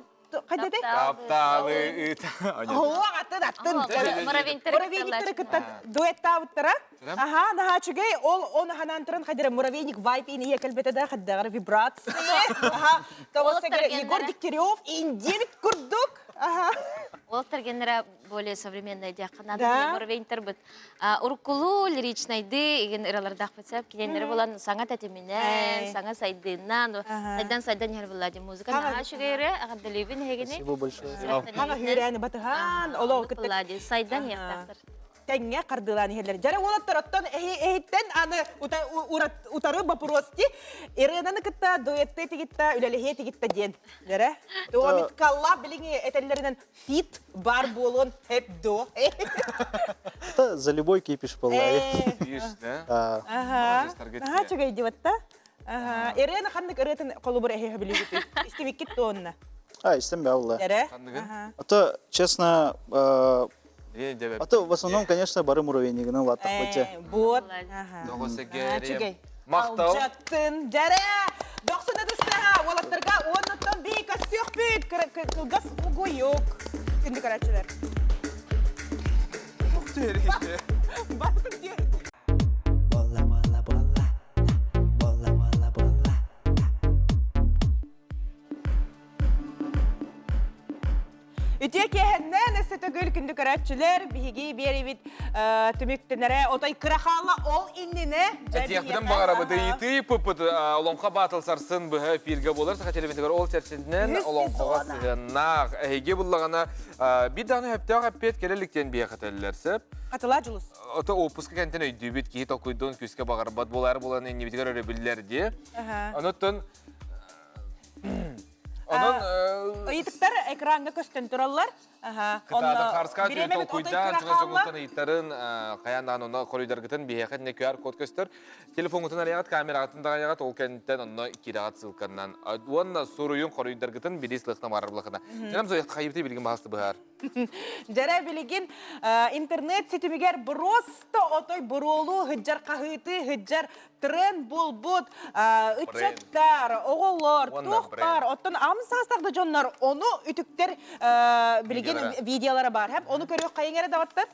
хайдаты Тапталы ыт. Оо, атын атын. Муравейниктары кытта дуэттаабыттара. Аха, наһаа үчүгэй. Ол он ханаан туран хайдара муравейник вайп ин ийэ кэлбэтэ да хайдагара вибрация. Аха, тоҕуса Егор Дегтярев индиэбит курдук. Аха. Ол таргеннара более современная диэххэ наада муравейниктарбыт уруккулуу лиричнайды игин ыралардаахпыт сөп кинилэри булан саҥа тэтиминэн саҥа сайдыынан сайдан сайдан иһэр булла музыка наһаа үчүгэйре аҕардалыыбын эһигини Спасибо большое. Хаҥа хүүрээни батыһан олоо кытта сайдан иһиэхтээхтэр тэҥҥэ хардыылаан иһэллэр. Дьара уолаттар оттон эһиттэн аны утары вопрос ти Иренаны кытта дуэтты тигитта үлэлэһиэ тигитта диэн. Дьэрэ. Туомит калла билиҥи этэллэринэн фит бар буолуон хэп до. Это за любой кипиш была. Видишь, да? Ага. Наһаа үчүгэй дибатта. Ага. Ирена ханнык ырыатын холобур эһиэхэ билигити? Истибиккит туонна. А, истем бәулла. Эре? А то, честно, а то в основном, конечно, бары муравейнигынан латтах Вот. Үчүгэй. Махтал. Алдьаттын дьэрэ! Дохсун ытыстаха уолаттарга уоннаттан бии көссүөхпүт кылгас угуйук. Күндү көрөөччүлэр. Бартын Бола, бола, бола. Бола, бола, бола. Үтүө киэһэннэн өссө төгүл күндү көрөөччүлэр, биһиги биэрибит түмүктэнэрэ отой кыра хаалла ол иннинэ Этиэхпитин баҕарабыт ыйытыы пыппыт Олоҥхо Баатыл сарсын быһа эфиргэ буолар саха телевизорыгар ол чэрчитинэн олоҥхоҕо сыһыаннаах эһиги буллаҕына биир даҕаны сөптөөх эппиэт кэлэ илик диэн биһиэхэ этэллэр сөп Хатылаа Дьулус. Ото опуска кэнтэн өйдүүбүт киһи толкуйдуон күүскэ баҕарбат буолаар буолан иннибитигэр өрөбүллэр дии. Онуттан Онон ыйытыктар экраҥҥа көстөн тураллар. Кытаатан харска түөн толкуйдаан чугас дьоҥҥуттан ыйыттарын хайаан даҕаны онно хоруйдаргытын биһиэхэ итиннэ QR код көстөр. Телефоҥҥутун арыйаҕыт, камераҕытын даҕайаҕыт, ол кэнниттэн онно киирэҕит ссылканнан. Уонна суруйун хоруйдаргытын билии сылыахтан баарар булахына. Дьэнэм Зоя хайыбыты билигин баһаста быһаар. Дьэрэ билигин интернет ситимигэр просто отой буруолуу хыдьар хаһыытыы хыдьар тренд буолбут ыччаттар, оҕолор, туох баар, оттон ам саастаах да дьоннор ону үтүктэр билигин видеолара баар. Хэп ону көрүөх хайың эрэ даҕаттар.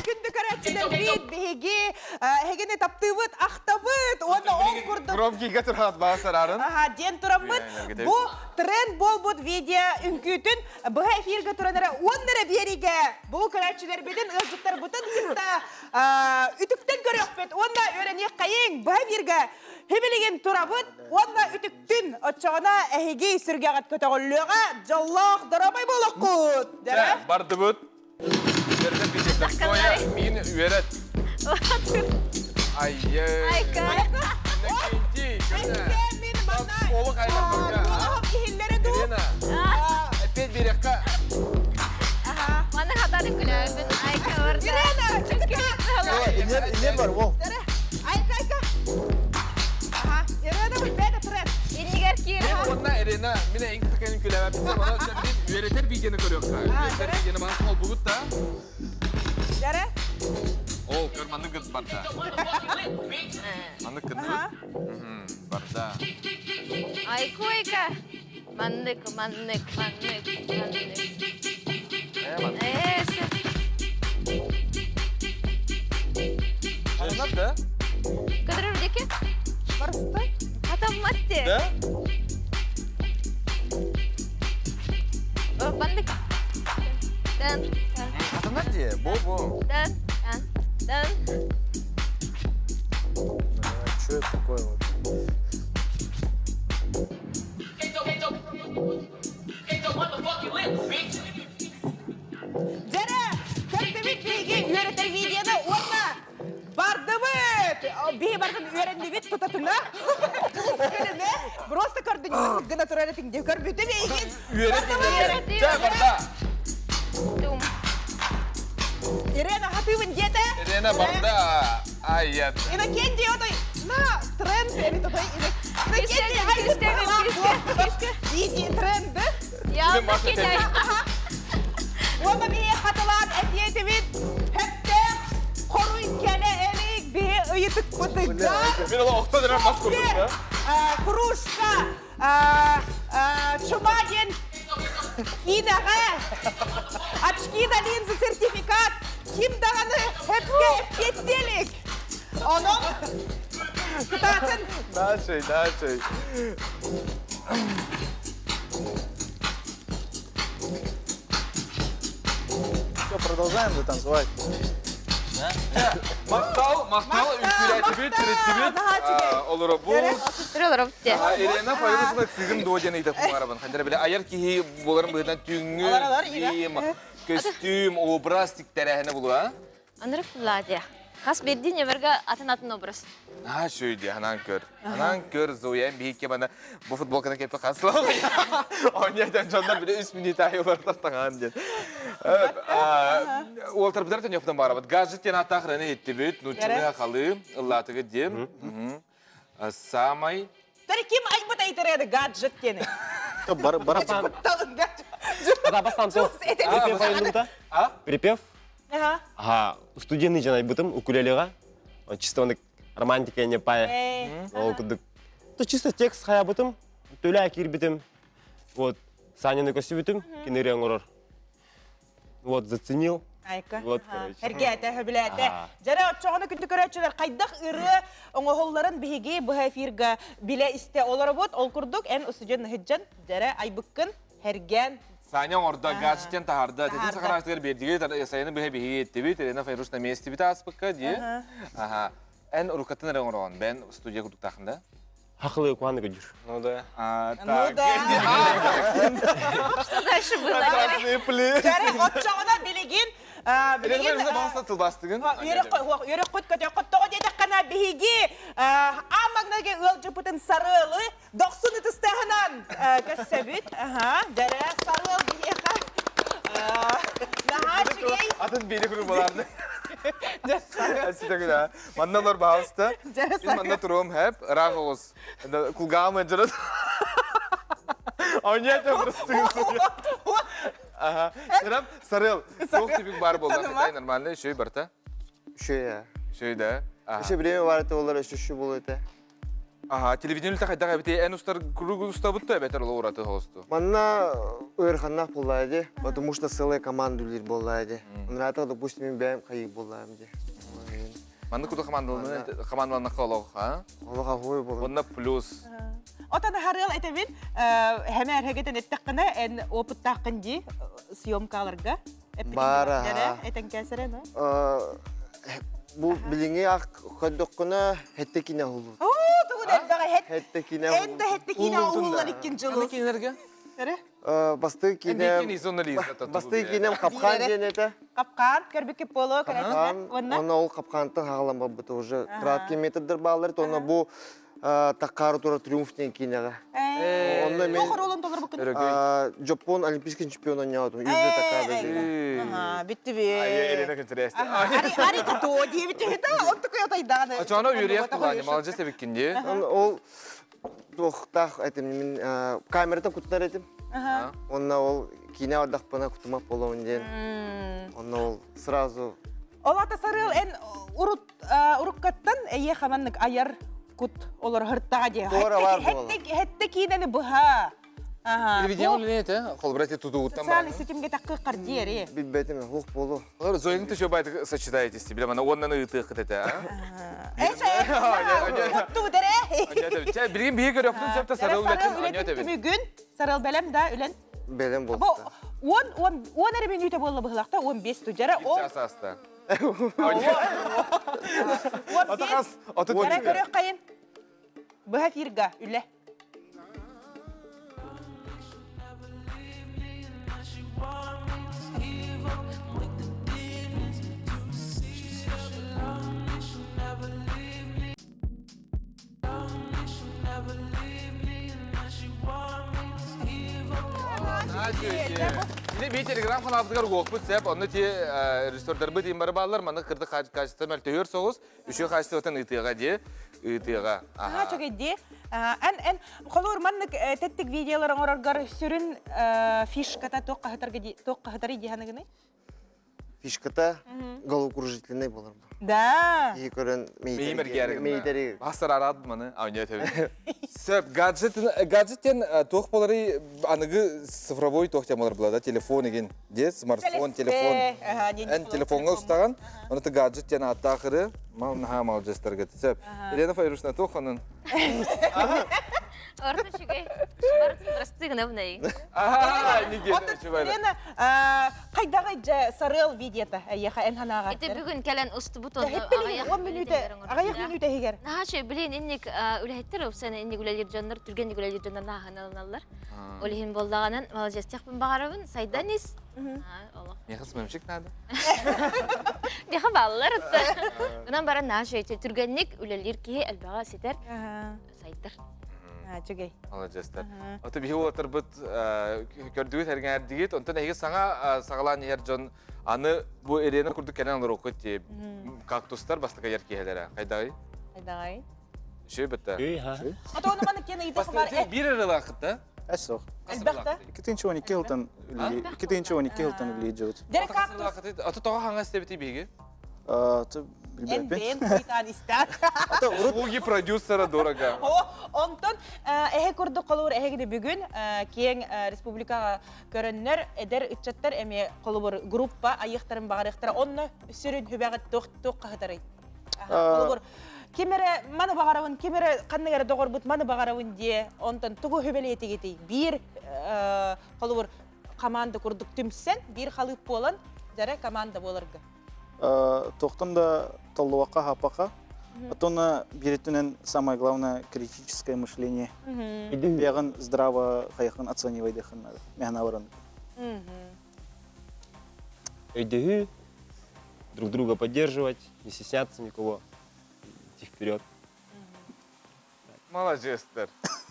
Күндү көрөөччүлэрбит биһиги эһигини таптыыбыт, ахтабыт уонна ол курдук Громкийга турат баа сарарын. Аха, диэн тураммыт бу тренд буолбут видео үҥкүүтүн быһа эфиргэ туран эрэ уонна эрэ биэриигэ бу көрөөччүлэрбитин, ыалдьыттарбытын кытта үтүктэн көрүөхпүт уонна үөрэниэххэйиҥ быһа эфиргэ химилигин турабыт уонна үтүктүн оччоҕуна эһиги сүргэҕит көтөҕүллүөҕэ дьоллоох доруобай буолуоххут Дьэ, бардыбыт. Үөрэтэр биһиэхэ Тоя, миин үөрэт. Айе. Айка. Иннокентий, көнө. Мин манна. Олук аймақтарга. Иһиллэри дуу. Елена. Опять берекка. Маны хатарын күләбин. Айка барда. Елена, Инер, инер бар, ол. Айка, айка. Аха, Елена бэйдэ турар. Иннигэр киир. Мен уонна Елена, мин эйин кытта күләбәппин. Мана сәбилин үөрэтэр видеоны көрүөххэ. Үөрэтэр видеоны маны холбугут да. Дәрэ. Ол көр маннык гыт барда. Маннык гынныбыт. Барда. Айкуйка. Маннык, маннык, маннык, маннык. Э, Аннар да? Көтөрөр диэки? Барысты. Атамматты. Да? Маннык. Тан, тан. Атаммат дии, бу бу. Тан, тан, тан. Что это такое вот? Дьэрэ, көрдүбүт биһиги үөрэтэр видеоны уонна бардыбыт! Биһи бардын үөрэннибит тутатына. Көрүмэ, просто көрдүн гына турар этиҥ диye көрбүтүм эйигин. Үөрэтин. Чэ, барда. Ирена хатыыбын диэтэ. Ирена барда. Айят. Иннокентий отой на тренд эбит отой. Иннокентий Иди тренды. Я кидай. Уонна биһи хатылаан этиэтибит хэптэх хоруй кэлэ элик биһи ыйытыкпытыгар Мен ол охтон эрэр мас курдук да. кружка чума диэн киинэҕэ очки на линзы сертификат ким даҕаны хэпкэ эппиэттиэлик онон кытаатын Дальше, дальше. Все, продолжаем же танцевать. Махтал, махтал, үкүрэтибит, тириттибит, олоробут. Ирена Файрусовна сыгын дуо диэн ыйта кумарабын. Хандара биле айар киһи буоларын быһыытынан түүҥҥү киим, көстүүм, образ тиктэрээһинэ булуа. Анырык Владия. Хас биирдии ньэбэргэ атын-атын образ. Аа шөйдү, анаан көр. Анаан көр, Зоя биһикке бана бу футболканы кеппе хасла. Оня дьоннор биле үс минут айылар таҥаан диэн. Уолтарбытар төньөктөн барабыт. Гаджет диэн аттаах раны иттибит, нуччалыы халы, ыллаатыгы диэн. Самай Тары ким айбыт айтырады гаджет диэни? Барабан. Припев айылымта. Припев. Ага, студенный жан айбытым укулелеға. Чисто он романтика не пая. Ол кудук. То чисто текст хаябытым, төлә кирбитим. Вот, Саняны көсүбүтүм, кинире оҥорор. Вот, заценил. Айка. Вот, короче. Эргээтэ, хөбүлээтэ. Дьэрэ оччоҕуна күндү көрөөччүлэр хайдах ырыа оҥоһулларын биһиги быһа эфирга билэ истэ олоробут. Ол курдук эн устудьуон ыһыддьан дьэрэ айбыккын һэргээн Саня оҥордо, гаджеттен таһаарда. Тэтин сахараастыгар биэрдиги сайыны быһа биһиги еттибит, Елена Файрушна местибит ааспыкка дии. Аха. Эн уруккатын эрэ оҥороҕун, бэн студия курдуктаахын да? Хахылы куаны көдүр. Ну да. Ну да. Что дальше было? Дьэрэ оччоҕуна билигин билигин тылбастыгын. Үөрэх көтөххөт тоҕо диэтэххинэ биһиги аан маҥнайгы ыалдьыппытын сарыалы Дохсун ытыстааһынан көссөбүт. Дьэрэ сарыал биһиэхэ наһаа үчүгэй. Атын биэри куру баларды. Ситэгүнэ. Манна олор баалыста. Мин манна туруом хэп, ыраах оҕус. Кулгаам ыдьырат. Онья просто. Ага. Сырам сарыл. Туох типик бар болду. Дай нормально, еще и барта. Еще я. Еще и да. Еще время бар это болар, еще еще бол это. Аха, телевидение үлэтэ хайдах эбитий? Эн устар круг устабыт да эбэтэр ол ураты хосту? Манна ыараханнаах буоллаа дии, потому что целая команда үлэлиир буоллаа дии. Нравится, допустим, мин бэйэм хайыы буоллаам дии. Маннык курдук командаланнахха олох, а? Олох аһуой буолар. Онно плюс. Отон харыал этэбин, хэмэ эрхэгэтэн эттэххинэ, эн опыттааххын дии съемкаларга. Баара. Этэн кээсэрэ, но? Бу билиҥҥи ах көрдөххүнэ хэтте кине уһуллубут. Оо, тугу элбэҕи хэт. Хэтте кине Эн да хэтте кине уһуллар иккин жылы. Кинилерге? Эре? Бастыы кинем Бастыы кинем Капхан диэн этэ. Капкан, көрбүккэ поло көрөчүлэр. Онно ол Капхантан хаалан барбыта уже. Краткий методдар баалар, онно бу Таккары тура триумф диэн киинэҕэ. Онно мен Туох оруолун толорбуккун? Жоппон олимпийский чемпион оонньоотум. Юза Такада. Бүттү би. Елена интересно. Ари то диэбит үһү да, он такой отайдааны. Ачана үөрүйэх тулаани, молодец эбиккин дии. Ол туохтаах этим мин камерата куттар этим. Онно ол киинэ ардахпына кутумах болоун диэн. Онно ол сразу. Ол ата сарыал эн урут уруккаттан эйиэ хаманнык айар кут олор хыртаҕа диэ. Туора бар буолар. Хэтте киинени быһа. Аха. Телевидение үлэнете, холбура те тутууттан Социальный ситимге таккы кардиери. Билбетим, хух болу. Зояны ты байтык сочетаетесь, билем, ана оннан ыытык этэ, а? Эше, отту дере. Чэ, билигин биһи көрөктүн сөптө сарыл үлэтин оньо тебин. Түмүгүн сарыл бэлэм да үлен. Бэлэм Бу болта. 10 10 10 эрэ мүнүүтэ буолла быһылахта 15 тужара ол Час аста. 15 Ата көрөх кайын. Быһа эфирга үлэ. Били би телеграм каналбытыгар уоппут сеп, онно ти режиссердарбыт им бары бааллар, манна кырдык качество мөлтөһүөр соҕус, үчүгэй хаачыстыбатын ыытыаҕа дии, ыытыаҕа. Аха чөкөй дии. Эн эн холуур маннык тэттик видеолар оҥороргор сүрүн фишката туох хаһытарга туох хаһытарый дии ханыгыный? Фишката головокружительный болар. Да. Киһи көрөн мейтери. Бастар арад маны аунья төбө. Сөп гаджет гаджеттен туох болары аныгы цифровой туох темалар була да телефон еген де смартфон телефон. Эн телефонга устаган, оны ты гаджет тен аттаахыры мал наха мал жестарга сөп. Елена Файрушна туох онун Орто үчүгэй. Барытын бырастыы гынабын эйиҥ. Лена, хайдаҕый дьэ сарыал видеота эйиэхэ эн санааҕар? Ити бүгүн кэлэн устубут онно аҕыйах мүнүүтэ аҕыйах мүнүүтэ иһигэр. Наһаа үчүгэй. Билин инник үлэһиттэр упсан инник үлэлиир дьоннор түргэнник үлэлиир дьоннор нааһын ылыналлар. Ол иһин буоллаҕынан маладьыастыахпын баҕарабын. Сайдан ис. Олох. Миэхэ смемчик надо. Миэхэ бааллар ытта. Онон баран наһаа үчүгэй. Түргэнник үлэлиир киһи элбэҕи ситэр. сайдар. Үчүгэй. Маладьыастар. Ото биһи уолаттарбыт көрдүгүт эргээрдигит, онтон эһиги саҥа саҕалаан иһэр дьон аны бу Елена курдук кэлэн олоруоххут дии. Кактустар бастакы ер киһилэрэ. Хайдаҕый? Хайдаҕый? Үчүгэй бытта. Ото ону маны кен ыйытык бар. Биир эрэлаахыт да? Эс суох. Элбэх да? 2012 жылтан 2012 жылтан үлэлии дьыбыт. Дere кактус. Ото тоҕо хаҥас дебити биһиги? Эн бэйэм куйтаан истээн. Услуги продюсера дорого. Онтон эһэ курдук холобур эһэгини бүгүн киэҥ республикаҕа көрөннөр эдэр ыччаттар эмиэ холобур группа айыахтарын баҕарыахтара онно сүрүн хүбэҕит туох туох хаһытарый? Холобур ким эрэ маны баҕарабын, ким эрэ ханнык эрэ доҕорбут маны баҕарабын диэ, онтон тугу хүбэлиэтигитий? Биир холобур команда курдук түмсэн, биир халыып буолан, дьэрэ команда буоларга. Туохтан да толлубакка, хаппакка. Потом бииртинэн самое главное критическое мышление. Бэйэҕин здраво хайахын оценивайдыхын надо. Мэхна баран. Өйдөһүү, друг друга поддерживать, не стесняться никого, идти вперед. Маладьыастар.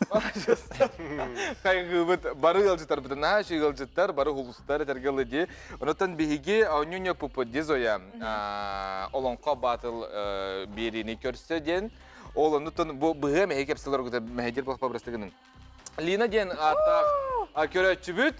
Маладьыастар. Хайгыыбыт бары ыалдьыттарбытын наһаа үчүгэй ыалдьыттар, бары хулустар этэргэ дылы дии. Онтон биһиги оонньуу пуппут ди Зоя Олоҥхо батыл биэриини көрсө диэн. Ол оннуттан бу быһыа мэһэй кэпсэлэр кытта мэһэйдиир буолбаппа бырастыгынын. Лина диэн ааттаах көрөөччүбүт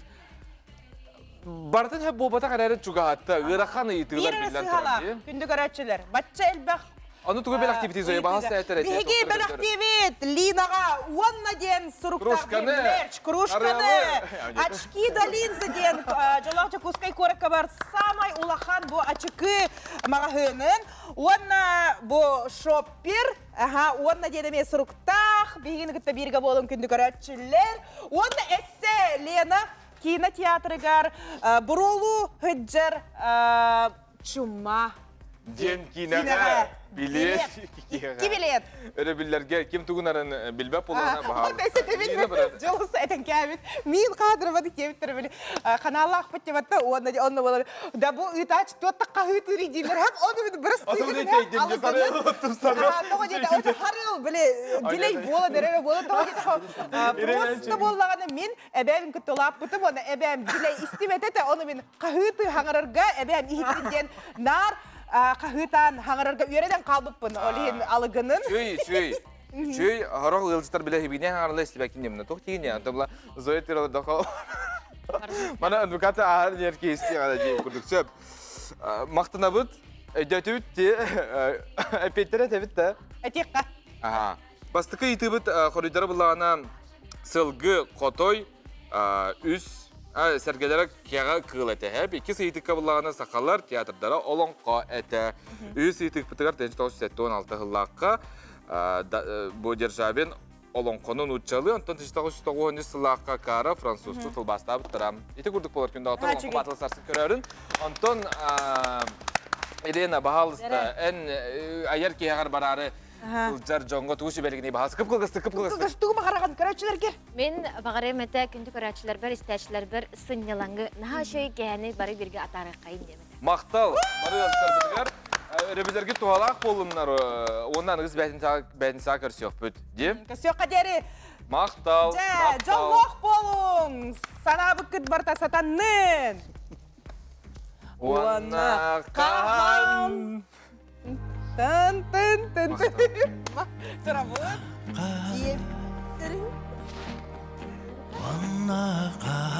барытын хөп буолбатах эрээри чугаһатта ыарахан ыйытыылар биллэн турар дии. Күндү көрөөччүлэр, бачча элбэх Ону тугу бэлэхтиибитий Зоя баһас этэр Биһиги бэлэхтиибит Линаҕа уонна диэн суруктаах мерч, кружканы, очки да линзы диэн Дьолоох Дьокуускай куоракка бар самай улахан бу ачыкы маҕаһыынын уонна бу шоппер аха уонна диэн эмиэ суруктаах биһигини кытта бииргэ буолун күндү көрөөччүлэр уонна эссе Лена кинотеатрыгар буруолуу сылдьар чума диэн киинэҕэ билиэт Икки билиэт. Өрөбүллэргэ ким тугунарын билбэт буолуона баһаал. Дьылыс этэн кээбит. Мин хаадырбады киэбиттэр били. Ханаалаахпыт дебатта уонна онно болар. Да бу ыытаач туотта хаһыытыыр дииллэр. Хап ону бит бырыс Тоҕо диэтэ харыл били дилей буола дэрэ буола тоҕо диэтэ просто буоллаҕына мин эбээбин кытта улааппытым уонна эбээм дилей истибэтэ те ону мин хаһыытыы хаҥарарга эбээм иһиттин диэн наар хаһыытаан хаҥарарга үөрэнэн хаалбыппын ол иһин алыгынын Чүй, чүй. Чүй, хорох ыалдьыттар билэ хибине хаҥарла истибэккин диэмнэ. Туох тиин я, тобла Зоя тирала дохо. Мана адвоката аар нерки истиэҕэ дии курдук сөп. Мактанабыт. Өйдөтүбүт ти эппиэттэрэ этэбит да. Этиэххэ. Аха. Бастакы ыйытыыбыт хоруйдара буллаҕына сылгы, хотой, үс сэргэлэрэ кэҕэ кыыл этэ. Иккис ыйытыкка буллаҕына сахалар театрдара олоҥхо этэ. Үс ыйытыкпытыгар 1976 сыллаахха бу Державин олоҥхону нууччалыы, онтон 1993 сыллаахха Кара французтуу тылбаастаабыттара. Ити курдук болар күндэ олоҥхо батыл сарсын көрөрүн. Онтон Елена, баһаалыста, эн айар киһэҕэр бараары сылдьар дьоҥҥо тугу сүбэлигиний баһаас кып-кылгастык кып-кылгастык. Кылгастыгы баҕараҕын көрөөччүлэргэр. Мин баҕарыам этэ күндү көрөөччүлэрбэр, истээччилэрбэр сынньалаҥы наһаа үчүгэй киэһэни бары бииргэ атаарыаххайын диэм этэ. Махтал! Бары ыалдьыттарбытыгар өрөбүллэргит туһалаах буоллуннар уонна аныгыс бээтинсэҕэ көрсүөхпүт дии. Көрсүөххэ диэри. Махтал! Дьэ, дьоллоох буолуҥ! Санаабыккыт барыта сатаннын! Уонна хаһан? Тын тын тын тын. Сырабыт. Уонна хаһан?